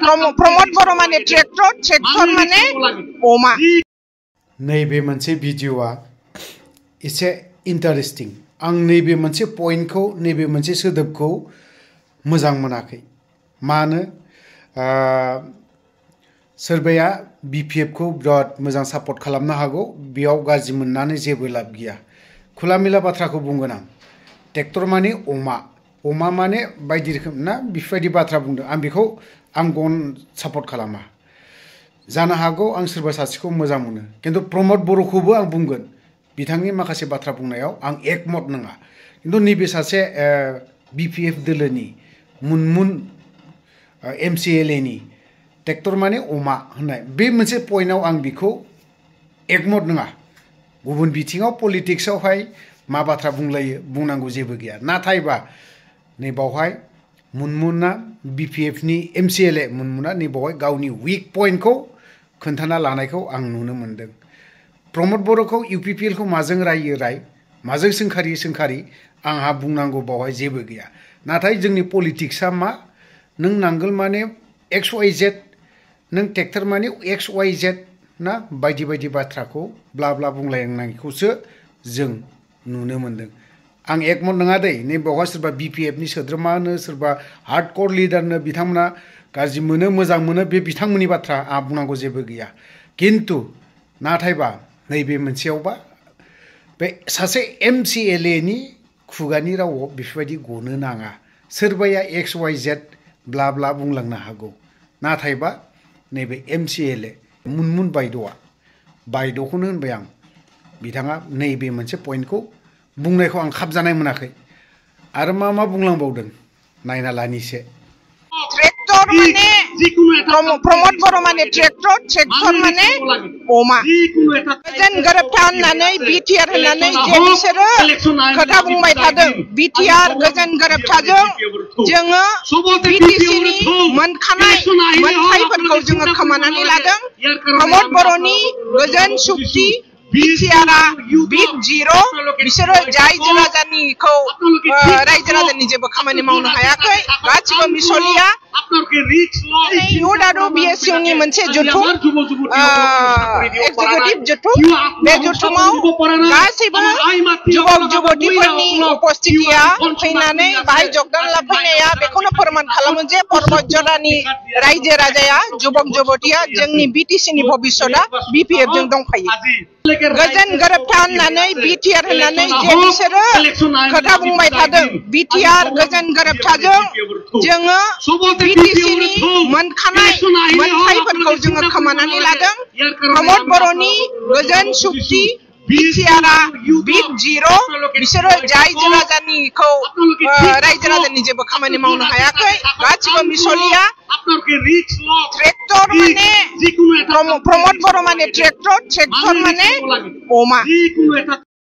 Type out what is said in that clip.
प्रमोद बर' माने ट्रेक्टर माने अमा। नैबे मोनसे भिडिअआ एसे इन्टारेस्टिं। आं नैबे मोनसे पइन्टखौ नैबे मोनसे सोदोबखौ मोजां मोनाखै। मानो सोरबाया BPF खौ बिराद मोजां सापर्ट खालामनो हागौ, बेयाव गाज्रि मोननानै जेबो लाब गैया। खुलामेला बाथ्राखौ बुंगोन आं। ट्रेक्टर माने अमा माने बायदि रोखोम ना बेफोरबायदि बाथ्रा बुंदों। आं बेखौ गन सापर्ट खालामा। जानो हागौ आं सोरबा सासेखौ मोजां मोनो, खिन्थु प्रमोद बर'खौबो आं बुंगोन बिथांनि माखासे बाथ्रा बुंनायाव आं एकमत नङा। खिन्थु नैबे सासे BPF दोलोनि मुनमुन MCLA नि ट्रेक्टर माने अमा होननाय बे मोनसे पइन्टआव आं बेखौ एकमत नङा। गुबुन बिथिङाव पलिटिक्सआवहाय मा बाथ्रा बुंलायो बुंनांगौ जेबो गैया। नाथायबा नैबावहाय मुनमुना BPF नि MCLA मुनमुना नैबावहाय गावनि उइक पइन्टखौ खोन्थाना लानायखौ आं नुनो मोनदों। प्रमोद बर'खौ UPPL खौ माजों रायो राय, माजों सोंखारि आंहा बुंनांगौ बावहाय जेबो गैया। नाथाय जोंनि पलिटिक्सआ मा, नों नांगोल माने XYZ, नों ट्रेक्टर माने XYZ ना बायदि बायदि बाथ्राखौ ब्ला ब्ला बुंलायनायखौसो जों नुनो मोनदों। आं एकमत नङा दै। नैबावहाय सोरबा BPF नि सोद्रोमानो सोरबा हार्डकर लिडारनो बिथांमोना गाज्रि मोनो मोजां मोनो बे बिथांमोननि बाथ्रा, आंहा बुंनांगौ जेबो गैया। खिन्थु नाथायबा नैबे मोनसेयावबा बे सासे MCLA नि खुगानि रावआव बेफोरबायदि गनो नाङा। सोरबाया XYZ ब्ला ब्ला बुंलांनो हागौ, नाथायबा नैबे MCLA मुनमुन बायद'खौनो होनबाय आं। बिथाङा नैबे मोनसे पइन्टखौ बुंनायखौ आं खाबजानाय मोनाखै। आरो मा बुंलांबावदों नायना लानिसे। ट्रेक्टर माने प्रमोद बर' माने ट्रेक्टर माने अमा। गोजोन गोरोबथा होननानै BTR होननानै जे बिसोरो खोथा बुंबाय थादों। BTR गोजोन गोरोबथाजों जोङो BTC नि मोनखानाय मोनथायफोरखौ जोङो खोमानानै लादों। प्रमोद बर'नि गोजोन सुक्ति BTR बिग जिर', बिसोरो रायजो राजानि जेबो खामानि मावनो हायाखै। गासिबो मिसलिया इउथ आरो BSU नि मोनसे जथुम, एक्जिकिउटिभ जथुम। बे जथुमाव गासैबो जुबक जुबतिफोरनि उपस्थितिया फैनानै बाहाय जगदान लाफैनाया बेखौनो फोरमान खालामो जे पर्बत जरानि रायजो राजाया जुबक जुबतिया जोंनि BTC नि भबिष्यतआ BPF जों दंफायो। गोजोन गोरोबथा होननानै BTR होननानै जे बिसोरो खोथा बुंबाय थादों। BTR गोजोन गोरोबथाजों जोङो BTC नि मोनखानाय मोनथायफोरखौ जोङो खोमानानै लादों। प्रमोद बर'नि गोजोन सुक्ति BTR बिग जिर', बिसोरो रायजो राजानि जेबो खामानि मावनो हायाखै। गासिबो मिसलिया ट्रेक्टर माने प्रमोद बर' माने ट्रेक्टर माने अमा।